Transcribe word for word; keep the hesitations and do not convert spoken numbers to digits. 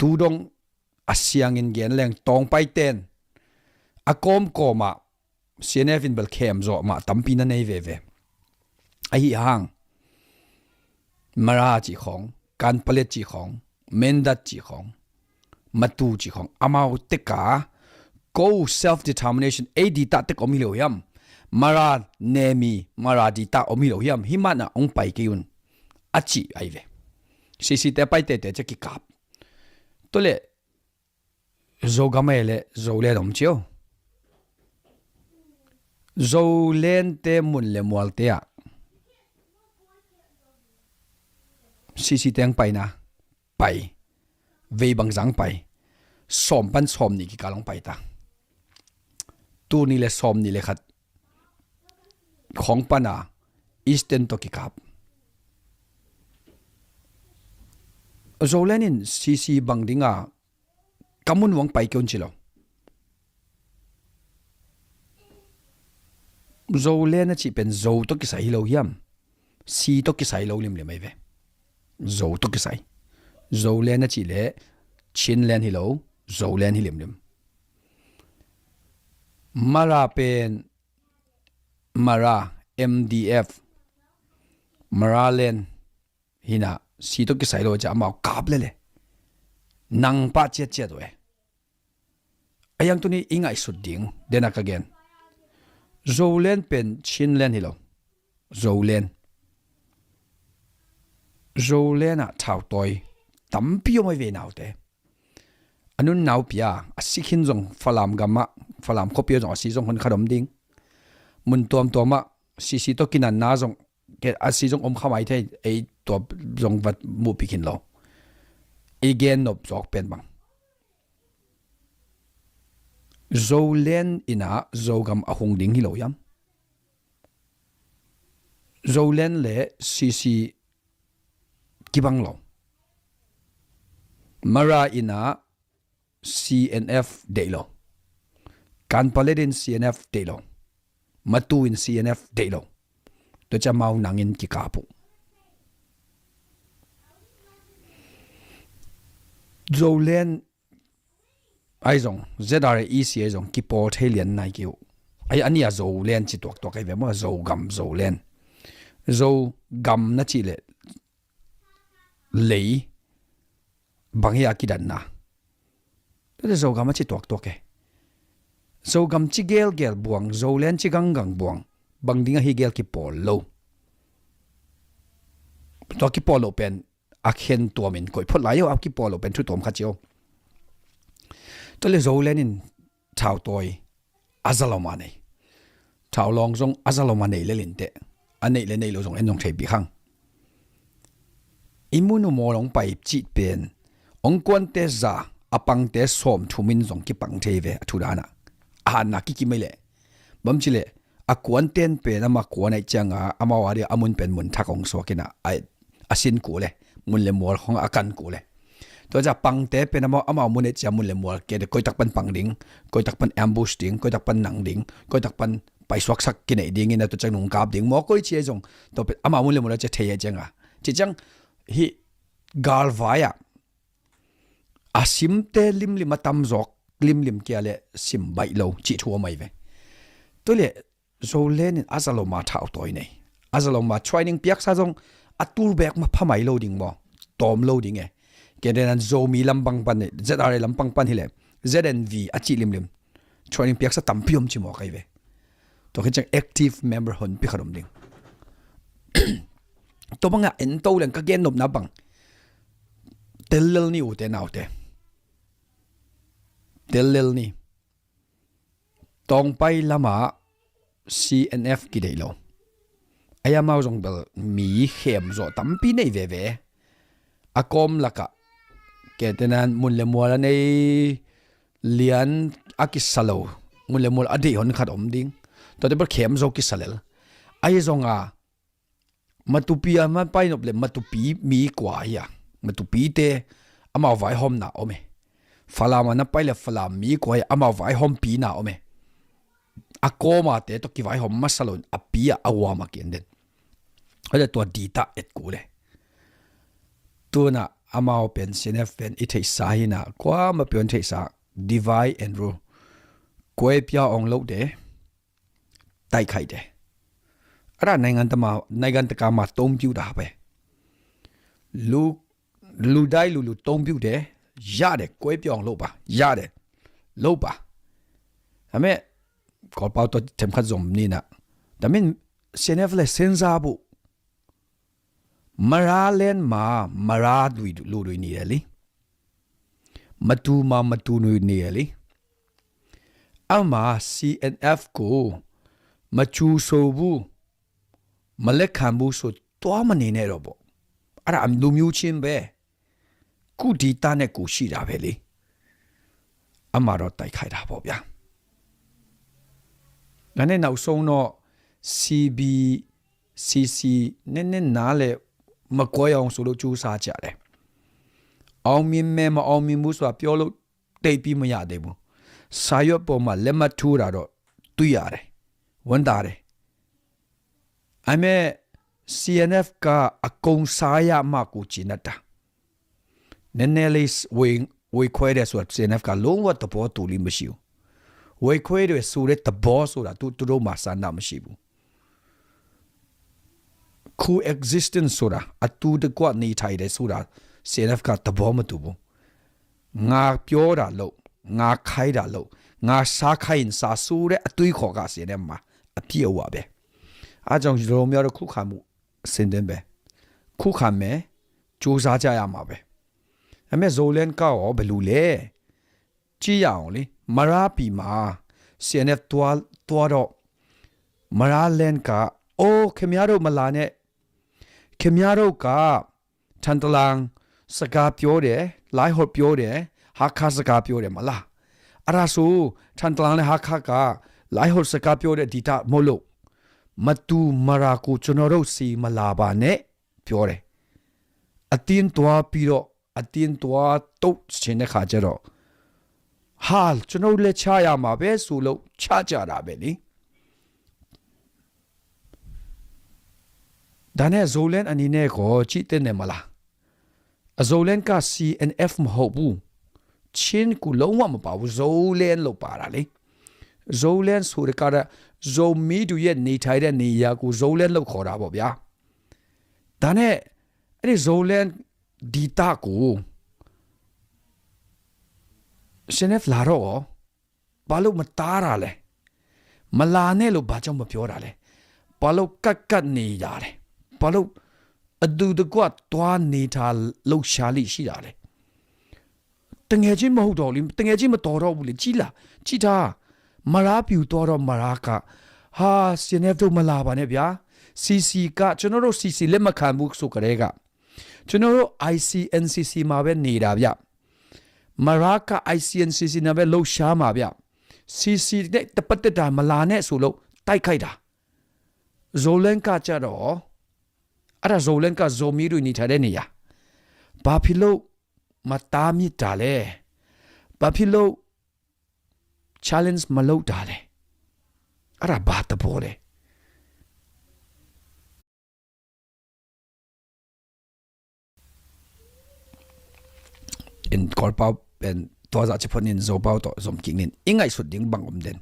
tu dong a siangin gen leng Tawngpaiten a kawmkawmah C N F in bel khem zawh mah tampi na nei veve. Ahi hang Mara cih khawng, Kanpalet cih khawng, Mindat cih khawng, Matu cih khawng, amau teka ko self determination, ei dita tek om hi lo hiam? Mara nemi, Mara dita om hi lo hiam? Hi mana hong pai kei un, a cih ahi ve. C C te pai tete cia kikap. Tule Zogam e le Zolen om cio. Zolen te mun le mual te ah C C teng paina pai, vei bangzang pai, sawm pan sawm nih kikal hong pai ta. Tul nih le sawm nih le khat khawng pana Eastern tawh kikap. Zolen in C C bang dinga ka mun uang pai kei un ci lo. Zolen a cih pen Zo tawh kisai hi lo hiam? C tawh kisai lo limlim ahi ve. Zo tawh kisai. Zolen a cih le Chinlen hi lo, Zolen hi limlim. Mara pen Mara, M D F, Maraland hina, C tawh kisai lo cia amau kap lele. Nang pah ciatciat uh e. A yang tuni i ngaihsut ding dena ka gen. Zolen pen Chinlen hi lo. Zolen. Zolen ah thautawi tampi om ahi ve naute. A nun naupi a, a si khin zong Falam gamah, Falam khuapi ah zong a si zong hun khat om ding. Mun tuamtuamah C C tawh kinanna zong, ke, a si zong om kha mai thei, ei tua zong vat muhpih khin lo. I gen nop zawk pen bang. Zolen ina Zogam a hung ding hi lo hiam? Zolen le C C kibang lo. Mara ina C N F deih lo. Kanpalet in C N F deih lo. Matu in C N F deih lo. Tua cia mau nangin kikap uh. Zolen ahi zong, Z R A E C ahi zong kipawl thei lian nai kei uh. Ahi a nih a Zolen ci tuaktuak ahi ve maw, Zogam, Zolen. Zogam na cih le lei bang hi a kidanna. Tua le Zogam a ci tuaktuak e. Zogam ci gelgel buang, Zolen ci ganggang buang, bang ding ahi gel kipawl lo. Tua kipawl lo pen a khen tuamin koih phot lai o, a kipawl lo pen thu tuam khat ci o. Tua le Zolen in thautawi a zalom a nei. Thaulawng zong a zalom a nei le linteh. A neih le neih lo zong en zong theipih khang. I mun uh mawl hong pai cih pen hong kuante za, a pangte sawm thum in zong kipang thei ve a thu danah. A hanna kikim ei leh. Bang ci leh a kuanten pen ama kuan aih cianga amau a dia a mun pen mun thak hong suak ina a, a sin kul e, mun le mual khong a kan kul e. Tua cia pangte pen amau, amau mun aih cia mun le mual ke de koitak pan pang ding, koitak pan ambush ding, koitak pan nang ding, koitak pan paisuaksak kinei ding ina tua ciang nungkap ding maw koi cia zong. Tua pen amau mun le mual a cia thei aih cianga. Ci ciang hih galvai ah a simte limlim a tamzawk limlim kia le sim baih lo cih thu a mai ve. Tua le Zolen in a zalom a thautawi nei. A zalom a training piaksa zong a tul bek ma pha mai lo ding maw? Tawm lo ding e. Kedenan Zomi lampang pan, Z R A lampang pan hi le Z N V a cih limlim training piaksa tampi om ci mawk ahi ve. Tua khit ciang active member honpi khat om ding. Tua bangah en to leng ka gen nopna bang. Tel lel ni ute naute. Tel lel ni. Tawngpai lamah C N F kideih lo. Ahi amau zong bel mi khem zawh tampi nei veve. A kawm lakah ketenan mun le mual a nei lian a kisa lo, mun le mual a deih hon khat om ding. Tuate bel khem zo kisa lel. Ahi zonga Matupi a man pai nop le Matupi mi kua hi a, Matupite amau vaihawmna om e. Falam a na pai le Falam mi kua hi a, amau vaihawmpina om e. A kawmate tawh kivaihawm masa loin a pi a a uam a kian den. Hoi le tua dita et kul e. Tuna amau pen, C N F pen i theihsa hi na, kuamah peuh in theihsa, divide and rule. ကွဲပြားအောင်လုပ်တယ်၊ တိုက်ခိုက်တယ်. အဲ့ဒါ နိုင်ငံတကာမှာ နိုင်ငံတကာမှာ အသုံးပြုတာပဲ. လူ၊ လူတိုင်း လူလူ အသုံးပြုတယ်၊ ရတယ်၊ ကွဲပြားအောင်လုပ်ပါ၊ ရတယ်၊ လုပ်ပါ. ဒါပေမဲ့ ကော်ပေါက်တော့ ထင်ခတ်စုံနေနာ၊ ဒါပေမဲ့ C N F လည်း စဉ်းစားဖို့၊ မရါလင်းမှာ မရါတွေ၊ လူတွေနေတယ်လေ၊ မတူမှာ မတူတွေနေတယ်လေ. အဲ့မှာ C N F ကို မကြိုဆိုဘူး၊ မလက်ခံဘူးဆို သွားမနေနဲ့တော့ပေါ့. အဲ့ဒါ လူမျိုးချင်းပဲ၊ ကိုယ့်ဒေသနဲ့ကိုယ် ရှိတာပဲလေ. အဲ့မှာတော့ တိုက်ခိုက်တာပေါ့ဗျာ. ဒါနဲ့ နောက်ဆုံးတော့ C B C C နည်းနည်းနားလည်၊ မကွဲအောင်ဆိုလို့ ကြိုးစားကြတယ်. အောင်မြင်မယ် မအောင်မြင်ဘူးဆိုတာ ပြောလို့ သိပ်ပြီးမရသေးဘူး. စာရွက်ပေါ်မှာ လက်မှတ်ထိုးတာတော့ တွေ့ရတယ်၊ ဝမ်းသာတယ်. ဒါပေမဲ့ C N F က အကုန်စားရမှကို ကျေနပ်တာ၊ နည်းနည်းလေး ဝေ၊ ဝေခွဲတယ်ဆိုတာ C N F က လုံးဝ သဘောတူလိမ့်မရှိဘူး. ဝေခွဲတယ်ဆိုတဲ့ သဘောဆိုတာ သူ၊ သူတို့မှာ ဆန္ဒမရှိဘူး. Coexistence ဆိုတာ၊ အတူတကွ နေထိုင်တယ်ဆိုတာ C N F က သဘောမတူဘူး. ငါပြောတာလုပ်၊ ငါခိုင်းတာလုပ်၊ ငါစားခိုင်းရင်စားဆိုတဲ့ အတွေးခေါ်က C N F မှာ အပြည့်အဝပဲ. အဲဒါကြောင့် ယုံကြည်သူများတို့ ခုခံမှု အဆင်သင့်ပဲ၊ ခုခံမယ်၊ ကြိုးစားကြရမှာပဲ. ဒါပေမဲ့ ဇိုလန်ကရော ဘယ်လိုလဲ၊ ကြည့်ရအောင်လေ. မရါပြည်မှာ C N F သွား၊ သွားတော့ မရါလင်းက "အိုး ခင်ဗျားတို့ မလာနဲ့၊ ခင်ဗျားတို့က ထန်တလန်စကားပြောတယ်၊ လာဟော့ပြောတယ်၊ ဟားခါစကားပြောတယ် မလား။ အဲ့ဒါဆို ထန်တလန်နဲ့ ဟားခါက လာဟော့စကားပြောတဲ့ ဒေသမဟုတ်လို့ မတူမရါကို ကျွန်တော်တို့ဆီ မလာပါနဲ့" ပြောတယ်. အတင်းသွားပြီးတော့၊ အတင်းသွားတုတ်ချင်တဲ့ခါကျတော့၊ ဟာ၊ ကျွန်တော်တို့လည်း ချရမှာပဲဆိုလို့ ချကြတာပဲလေ. ဒါနဲ့ ဇိုလန်အနေနဲ့ကော ကြည့်သင့်တယ်မလား။ အ၊ ဇိုလန်က C N F မဟုတ်ဘူး၊ ချင်းကို လုံးဝမပါဘူး။ ဇိုလန်လို့ ပါတာလေ. ဇိုလန်ဆိုတဲ့က ဇိုမီးသူရဲ့ နေထိုင်တဲ့နေရာကို ဇိုလန်လို့ ခေါ်တာပေါ့ဗျာ. ဒါနဲ့ အဲ့ဒီ ဇိုလန်ဒေသကို C N F လာတော့ကော ဘာလို့မတားတာလဲ။ မလာနဲ့လို့ ဘာကြောင့်မပြောတာလဲ။ ဘာလို့ကပ်ကပ်နေတာလဲ။ ဘာလို့အတူတကွ သွားနေထိုင် လှုပ်ရှားလေ့ရှိတာလဲ။ သူငယ်ချင်းမဟုတ်တော့ဘူးလေ။ သူငယ်ချင်းမတော်တော့ဘူးလေ။ ကြည့်လား၊ ကြည့်ထား၊ မရါပျူသွားတော့ မရါက "ဟာ၊ C N F တို့ မလာပါနဲ့ဗျာ။ C C က၊ ကျွန်တော်တို့ C C လက်မခံဘူးဆိုကတည်းက ကျွန်တော်တို့ I C N C C မှာပဲ နေတာဗျ။ မရါက I C N C C နဲ့ပဲ လှုပ်ရှားမှာဗျ။ C C နဲ့ တပတ်သက်တာ မလာနဲ့" ဆိုလို့ တိုက်ခိုက်တာ။ ဇိုလန်ကကျတော့၊ အဲ့ဒါ ဇိုလန်က ဇိုမီးတွေ နေထိုင်တဲ့နေရာ၊ ဘာဖြစ်လို့မတားမြစ်တာလဲ။ ဘာဖြစ်လို့ challenge မလုပ်တာလဲ။ အဲ့ဒါ ဘာသဘောလဲ။ In Kawlpau pen, tua zah ci phot nin, Zopau tawh zom kik nin, i ngaihsut ding bang om den.